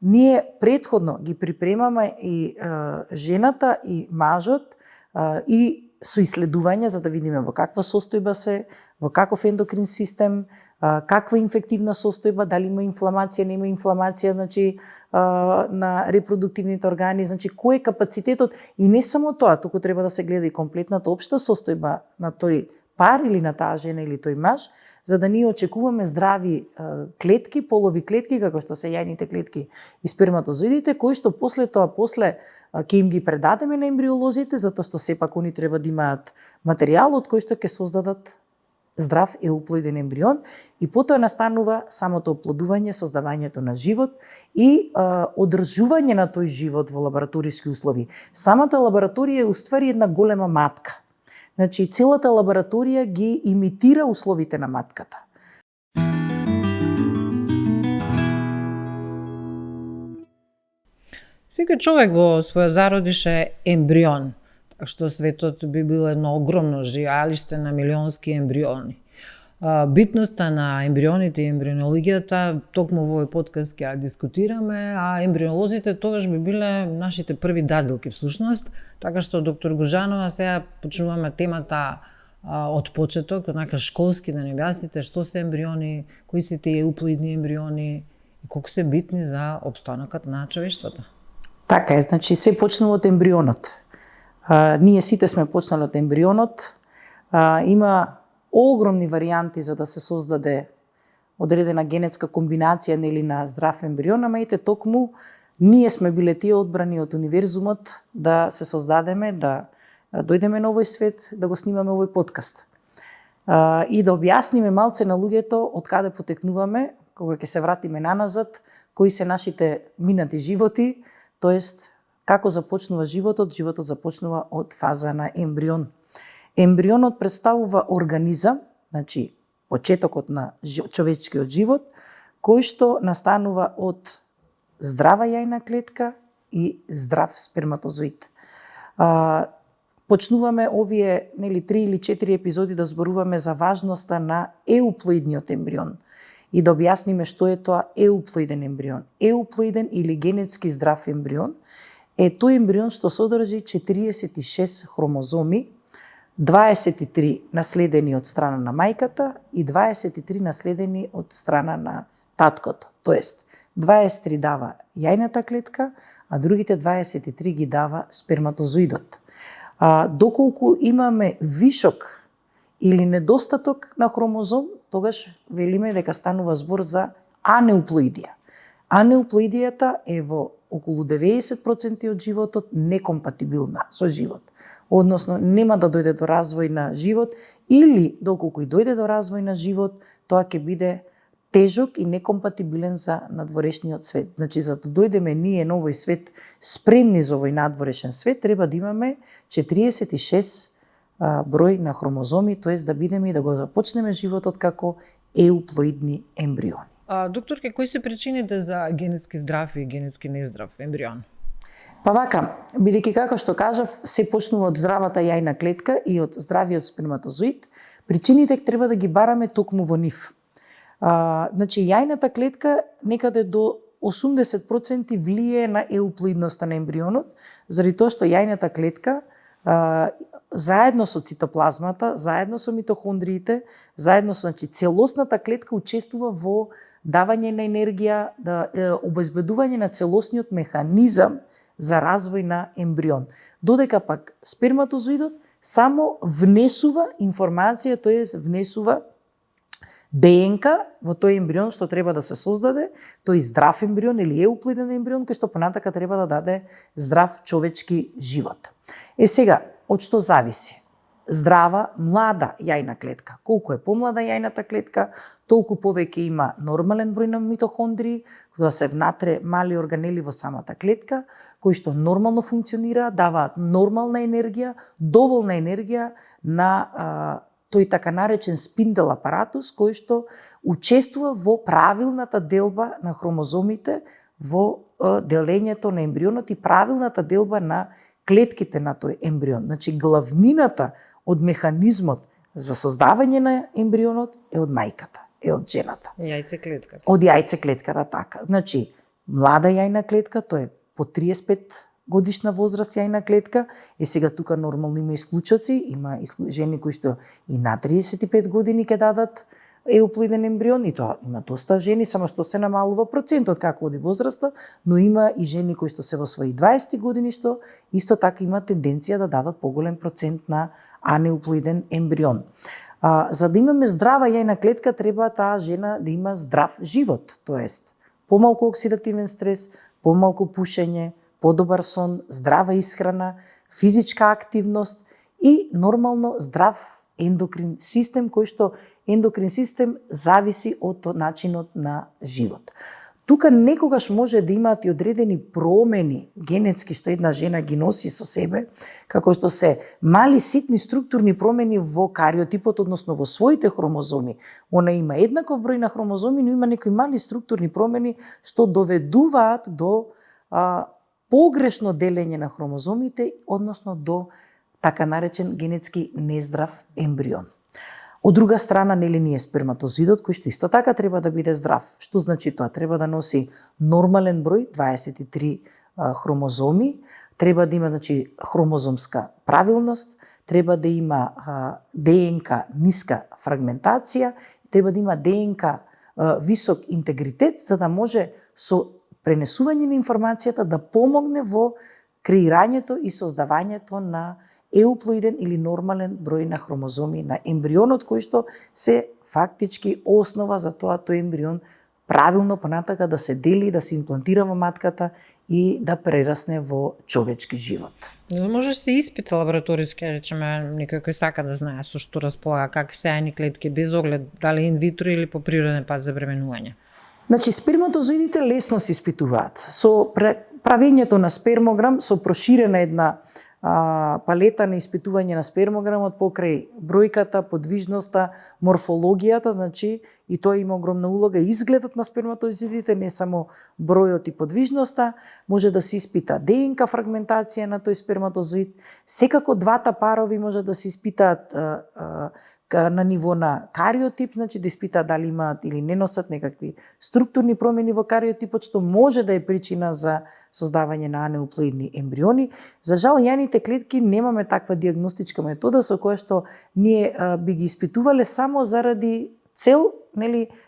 ние претходно ги припремаме и жената и мажот и со иследувања за да видиме во каква состојба се, во каков ендокрин систем, каква инфективна состојба, дали има инфламација, нема инфламација, значи на репродуктивните органи, значи кој е капацитетот и не само тоа, туку треба да се гледа и комплетната општа состојба на тој пар или на таа жена или тој маж, за да ние очекуваме здрави клетки, полови клетки, како што се јајните клетки и сперматозоидите, кои што после ќе им ги предадеме на ембриолозите, затоа што сепак они треба да имаат материјал од кој што ќе создадат здрав еуплоиден ембрион и потоа настанува самото оплодување, создавањето на живот и одржување на тој живот во лабораториски услови. Самата лабораторија е уствари една голема матка. Значи, целата лабораторија ги имитира условите на матката. Секој човек во своја зародиш е ембрион, така што светот би бил едно огромно живеалиште на милионски ембриони. Битноста на ембрионите и ембрионологијата токму во овој подкаст ќе ја дискутираме, а ембрионолозите тогаш би биле нашите први даделки всушност, така што доктор Гужанова сега почнуваме темата од почеток, однака школски да ни објасните што се ембриони, кои се тие еуплоидни ембриони и колку се битни за опстанокот на човештвото. Така е, значи се почнува од ембрионот. Ние сите сме почнали од ембрионот. Има огромни варијанти за да се создаде одредена генетска комбинација нели на здрав ембрион, ама ете токму ние сме биле тие одбрани од универзумот да се создадеме, да дојдеме на овој свет, да го снимаме овој подкаст. И да објасниме малце на луѓето од каде потекнуваме, кога ќе се вратиме наназад, кои се нашите минати животи, тоест како започнува животот. Животот започнува од фаза на ембрион. Ембрионот представува организам, значи почетокот на човечкиот живот, кој што настанува од здрава јајна клетка и здрав сперматозоид. Почнуваме овие 3 или 4 епизоди да зборуваме за важноста на еуплоидниот ембрион и да објасниме што е тоа еуплоиден ембрион. Еуплоиден или генетски здрав ембрион е тој ембрион што содржи 46 хромозоми, 23 наследени од страна на мајката и 23 наследени од страна на таткото. Тоест, 23 дава јајната клетка, а другите 23 ги дава сперматозоидот. Доколку имаме вишок или недостаток на хромозом, тогаш велиме дека станува збор за анеуплоидија. Анеуплоидијата е во околу 90% од животот некомпатибилна со живот. Односно, нема да дојде до развој на живот или, доколку и дојде до развој на живот, тоа ќе биде тежок и некомпатибилен за надворешниот свет. Значи, за да дојдеме ние на овој свет спремни за овој надворешен свет, треба да имаме 46 број на хромозоми, тоест да бидеме и да го започнеме животот како еуплоидни ембриони. Докторке, кои се причините за генетски здрав и генетски нездрав ембрион? Па вака, бидејќи како што кажав, се почнува од здравата јајна клетка и од здравиот сперматозоид, причините треба да ги бараме токму во нив. Значи, јајната клетка некаде до 80% влие на еуплоидноста на ембрионот, заради тоа што јајната клетка заедно со цитоплазмата, заедно со митохондриите, заедно со целосната клетка учествува во давање на енергија, обезбедување на целосниот механизам за развој на ембрион. Додека пак сперматозоидот само внесува информација, тоест внесува ДНК во тој ембрион што треба да се создаде, тој здрав ембрион или еуплоиден ембрион, кој што понатака треба да даде здрав човечки живот. Сега, од што зависи? Здрава, млада јајна клетка. Колку е помлада јајната клетка, толку повеќе има нормален број на митохондрии, кога се внатре мали органели во самата клетка, кои што нормално функционира, даваат нормална енергија, доволна енергија на тој така наречен спиндел апаратус, кој што учествува во правилната делба на хромозомите, во делењето на ембрионот и правилната делба на клетките на тој ембрион. Значи, главнината од механизмот за создавање на ембрионот е од мајката, е од жената. Јајцеклетката. Од јајцеклетката, така. Значи, млада јајна клетка, тоа е по 35 годишна возраст јајна клетка. Сега тука нормално има исклучоци, има жени кои што и на 35 години ќе дадат еуплоиден ембрион, и тоа има доста жени, само што се намалува процентот како оди возраста, но има и жени кои што се во своји 20 години што исто така има тенденција да дадат поголем процент на анеуплоиден ембрион. За да имаме здрава јајна клетка, треба таа жена да има здрав живот, тоест помалку оксидативен стрес, помалку пушење, подобар сон, здрава исхрана, физичка активност и нормално здрав ендокрин систем, кој што ендокрин систем зависи од начинот на живот. Тука некогаш може да имаат и одредени промени генетски што една жена ги носи со себе, како што се мали ситни структурни промени во кариотипот, односно во своите хромозоми. Она има еднаков број на хромозоми, но има некои мали структурни промени што доведуваат до погрешно делење на хромозомите, односно до така наречен генетски нездрав ембрион. Од друга страна, нели ние сперматозидот, кој што исто така треба да биде здрав. Што значи тоа? Треба да носи нормален број, 23 хромозоми, треба да има хромозомска правилност, треба да има ДНК ниска фрагментација, треба да има ДНК висок интегритет, за да може со пренесување на информацијата да помогне во креирањето и создавањето на еуплоиден или нормален број на хромозоми на ембрионот, кој што се фактички основа за тоа тој ембрион правилно понатака да се дели, да се имплантира во матката и да прерасне во човечки живот. Може се испита лабораториски, речеме, некој кој сака да знае со што располага, какви се јајни клетки, без оглед дали инвитро или по природен пат за бременување. Сперматозоидите лесно се испитуваат. Со правењето на спермограм, со проширена една палета на испитување на спермограмот покрај бројката, подвижноста, морфологијата, и тоа има огромна улога. Изгледот на сперматозоидите, не само бројот и подвижноста, може да се испита ДНК фрагментација на тој сперматозоид. Секако двата парови може да се испитаат на ниво на кариотип, да испитаат дали имаат или не носат некакви структурни промени во кариотипот, што може да е причина за создавање на анеуплоидни ембриони. За жал, јајните клетки немаме таква диагностичка метода со која што ние би ги испитувале само заради цел,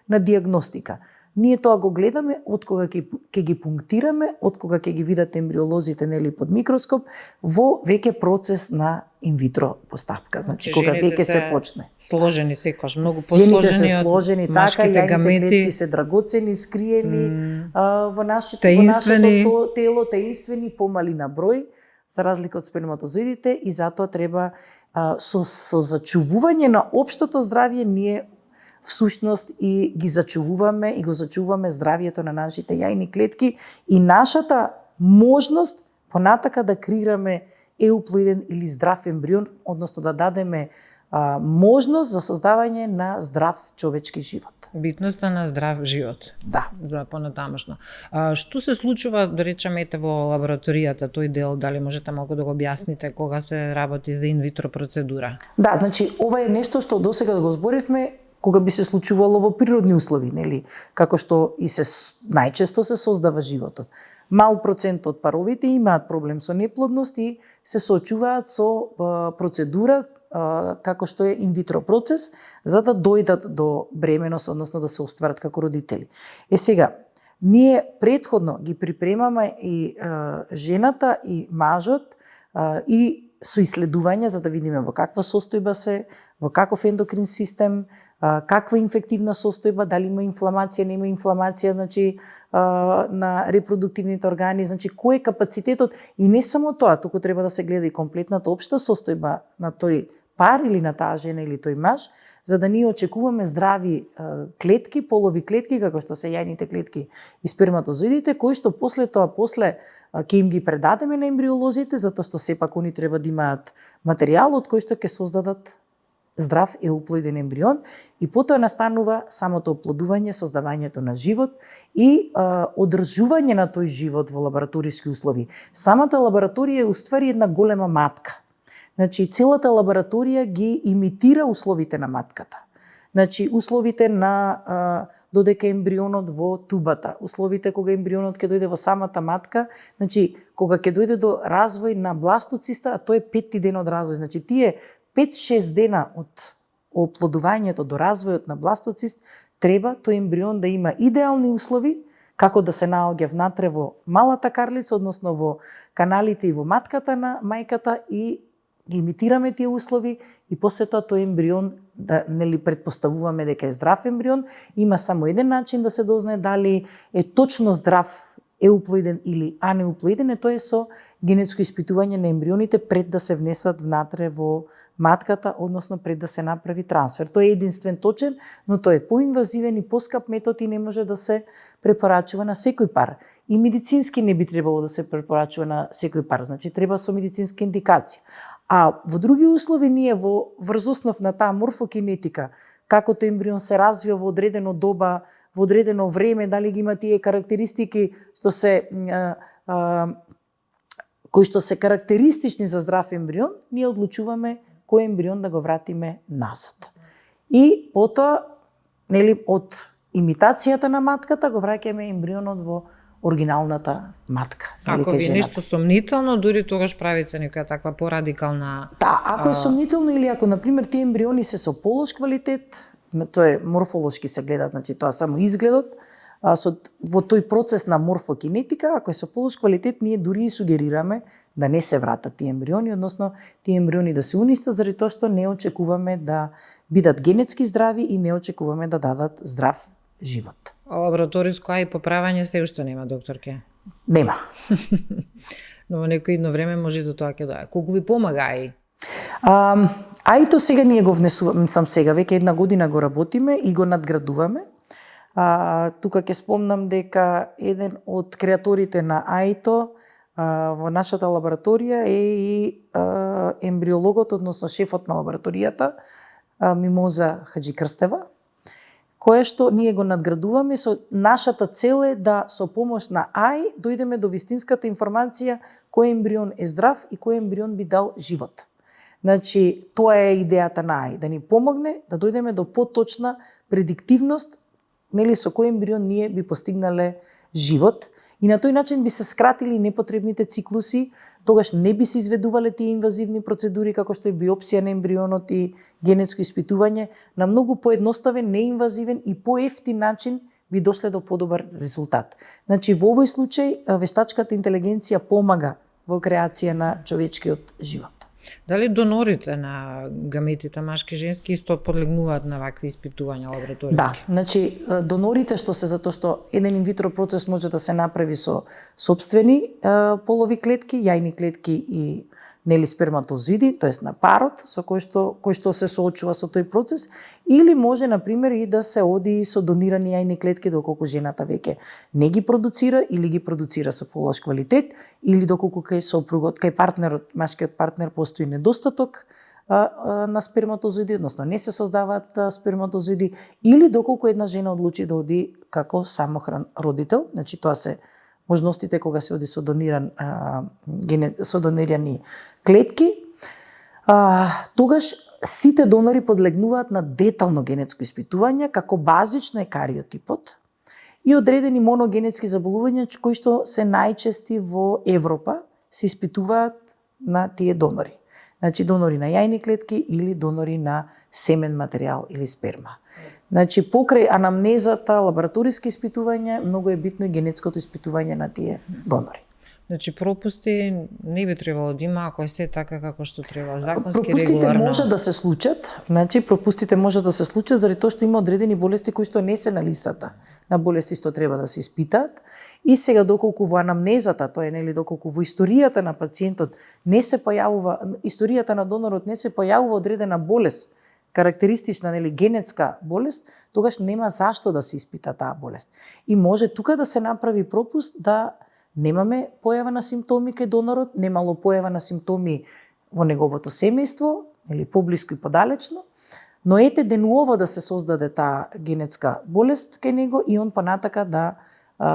на диагностика. Ние тоа го гледаме од кога ќе ги пунктираме, од кога ќе ги видат ембриолозите под микроскоп во веќе процес на инвитро постапка, кога веќе се почне. Сложени секогаш, многу посложени. Жените се сложени, така, јајните клетки се драгоцени, скриени во нашето тело, таинствени, помали на број, за разлика од сперматозоидите, и затоа треба со зачувување на општото здравје ние всушност и ги зачувуваме и го зачуваме здравието на нашите јајни клетки и нашата можност понатака да креираме еуплоиден или здрав ембрион, односно да дадеме можност за создавање на здрав човечки живот. Битноста на здрав живот. Да. За понатамошно. Што се случува, да речеме, во лабораторијата, тој дел, дали можете малку да го објасните кога се работи за инвитро процедура? Да, ова е нешто што досега го зборивме, кога би се случувало во природни услови, како што и најчесто се создава животот. Мал процент од паровите имаат проблем со неплодност и се соочуваат со процедура како што е инвитро процес, за да дојдат до бременост, односно да се остварат како родители. Сега, ние претходно ги припремаме и жената и мажот и со иследувања за да видиме во каква состојба се, во каков ендокрин систем, каква инфективна состојба, дали има инфламација, нема инфламација, на репродуктивните органи, кој е капацитетот и не само тоа, туку треба да се гледа и комплетната општа состојба на тој пар или на таа жена или тој маж, за да ние очекуваме здрави клетки, полови клетки, како што се јајните клетки и сперматозоидите, кои што после ќе им ги предадеме на ембриолозите, затоа што сепак они треба да имаат материјал од кој што ќе создадат здрав еуплоиден ембрион и потоа настанува самото оплодување, создавањето на живот и одржување на тој живот во лабораториски услови. Самата лабораторија е уствари една голема матка. Целата лабораторија ги имитира условите на матката. Условите на додека ембрионот во тубата. Условите кога ембрионот ќе дојде во самата матка, значи кога ќе дојде до развој на бластоциста, а тоа е 5-ти ден од развој. Значи тие 5-6 дена од оплодувањето до развојот на бластоцист треба тој ембрион да има идеални услови како да се наоѓа внатре во малата карлица, односно во каналите и во матката на мајката и ги имитираме тие услови и после тоа тој ембрион, да нели претпоставуваме дека е здрав ембрион, има само еден начин да се дознае дали е точно здрав, еуплоиден или анеуплоиден, тоа е со генетско испитување на ембрионите пред да се внесат внатре во матката, односно пред да се направи трансфер. Тој е единствен точен, но тој е поинвазивен и поскап метод и не може да се препорачува на секој пар. И медицински не би требало да се препорачува на секој пар, значи треба со медицинска индикација. А во други услови ние во врз основ на таа морфокинетика, како тој ембрион се развива во одредено доба, во одредено време, дали ги има тие карактеристики што се кои што се карактеристични за здрав ембрион, ние одлучуваме кој ембрион да го вратиме назад. И потоа, нели, од имитацијата на матката го враќаме ембрионот во оригиналната матка. Ако ви е нешто сомнително, дури тогаш правите некоја таква порадикална... Да, ако е сомнително или ако, например, тие ембриони се со полош квалитет, тоа е морфолошки се гледа, значи тоа само изгледот, во тој процес на морфокинетика, ако е со полош квалитет, ние дури и сугерираме да не се вратат тие ембриони, односно тие ембриони да се уништат, заради тоа што не очекуваме да бидат генетски здрави и не очекуваме да дадат здрав живот. Лабораториско АИ поправање се уште нема, докторке? Нема. Но во некој едно време може до тоа ќе дое. Колку ви помага АИ? АИ-то сега ние го внесуваме, сега веќе 1 година го работиме и го надградуваме. Тука ќе спомнам дека еден од креаторите на АИ-то во нашата лабораторија е и ембриологот, односно шефот на лабораторијата, Мимоза Хаџикрстева, кое што ние го надградуваме со нашата цел е да со помош на АИ дојдеме до вистинската информација кој ембрион е здрав и кој ембрион би дал живот. Значи, тоа е идејата на АИ, да ни помогне да дојдеме до поточна предиктивност, нели, со кој ембрион ние би постигнале живот и на тој начин би се скратили непотребните циклуси, тогаш не би се изведувале тие инвазивни процедури како што е биопсија на ембрионот и генетско испитување, на многу поедноставен, неинвазивен и поевтин начин би дошле до подобар резултат. Значи, во овој случај вештачката интелигенција помага во креација на човечкиот живот. Дали донорите на гаметите, машки и женски, исто подлегнуваат на вакви испитувања лабораториски? Да, значи донорите што се затоа што еден инвитро процес може да се направи со сопствени полови клетки, јајни клетки и нели сперматозиди, тоест на парот со кој што се соочува со тој процес, или може на пример и да се оди со донирани јајни клетки доколку жената веќе не ги продуцира или ги продуцира со полош квалитет, или доколку кај сопругот, кај партнерот, машкиот партнер постои недостаток на сперматозиди, односно не се создаваат сперматозиди, или доколку една жена одлучи да оди како самохран родител, значи тоа се можностите кога се оди со донирани клетки, тогаш сите донори подлегнуваат на детално генетско испитување, како базично е кариотипот и одредени моногенетски заболувања кои што се најчести во Европа се испитуваат на тие донори. Значи донори на јајни клетки или донори на семен материјал или сперма. Значи, покрај анамнезата, лабораториски испитувања, многу е битно и генетското испитување на тие донори. Значи, пропусти не би требало да има ако е се така како што треба, законски, пропустите регуларно. може да се случат, значи пропустите може да се случат заради тоа што има одредени болести кои што не се на листата на болести што треба да се испитаат. И сега доколку во анамнезата, тоа е нели доколку во историјата на пациентот не се појавува, историјата на донорот не се појавува одредена болест, карактеристична нели генетска болест, тогаш нема зашто да се испита таа болест. И може тука да се направи пропуст да немаме појава на симптоми кај донорот, немало појава на симптоми во неговото семејство, или поблиску и подалечно, но ете денуова да се создаде таа генетска болест кај него и он понатака да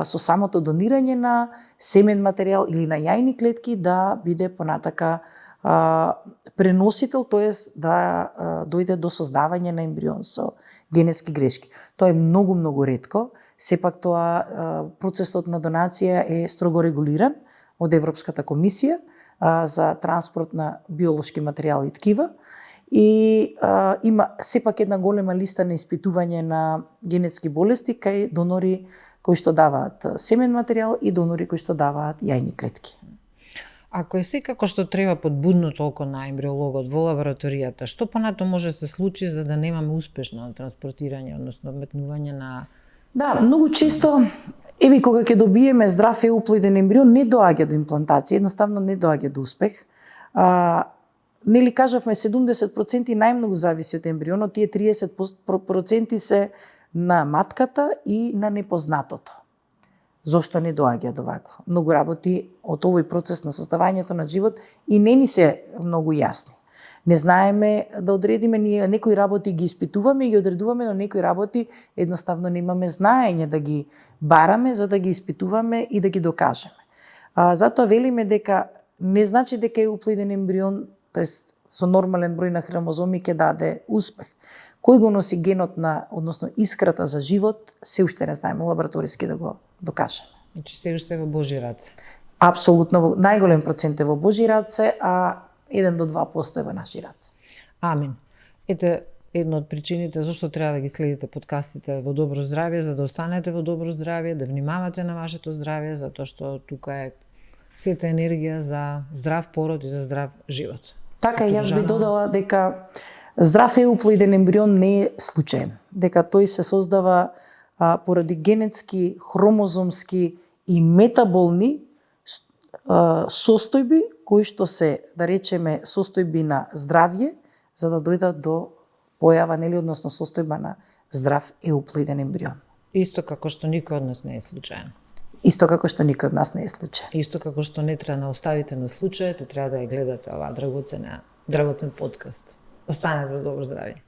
со самото донирање на семен материјал или на јајни клетки да биде понатака преносител, тоест да дојде до создавање на ембрион со генетски грешки. Тоа е многу ретко, сепак тоа процесот на донација е строго регулиран од Европската комисија за транспорт на биолошки материјали и ткива и има сепак една голема листа на испитување на генетски болести кај донори кои што даваат семен материјал и донори кои што даваат јајни клетки. Ако е секако што треба под будното око на ембриологот во лабораторијата, што понатаму може да се случи за да немаме успешно транспортирање, односно метнување на... Да, многу често, кога ќе добиеме здрав еуплоиден ембрион, не доаѓа до имплантација, едноставно не доаѓа до успех. Нели кажавме 70% најмногу зависи од ембрионот, тие 30% се на матката и на непознатото. Зошто не доаѓа до вакво? Многу работи од овој процес на создавањето на живот и не ни се многу јасни. Не знаеме да одредиме, ние некои работи ги испитуваме и ги одредуваме, но некои работи едноставно немаме знаење да ги бараме за да ги испитуваме и да ги докажеме. Затоа велиме дека не значи дека е еуплоиден ембрион, тоест со нормален број на хромозоми ќе даде успех. Кој го носи генот на, односно искрата за живот, се уште не знаеме лабораториски да го докажеме. Значи се уште е во Божји раце. Апсолутно, најголем процент е во Божји раце, а 1 до 2% е во наши раце. Амин. Ете, една од причините зашто треба да ги следите подкастите во добро здравје, за да останете во добро здравје, да внимавате на вашето здравје, затоа што тука е сета енергија за здрав пород и за здрав живот. Така, јас би додала дека здрав еуплоиден ембрион не е случаен, дека тој се создава поради генетски, хромозомски и метаболни состојби кои што се, да речеме, состојби на здравје, за да дојдат до појава, нели, односно состојба на здрав еуплоиден ембрион. Исто како што никој од нас не е случаен. Исто како што никој од нас не е случаен. Исто како што не треба да оставите на случајот, треба да ја гледате оваа драгоцен подкаст. Останете во добро здравје.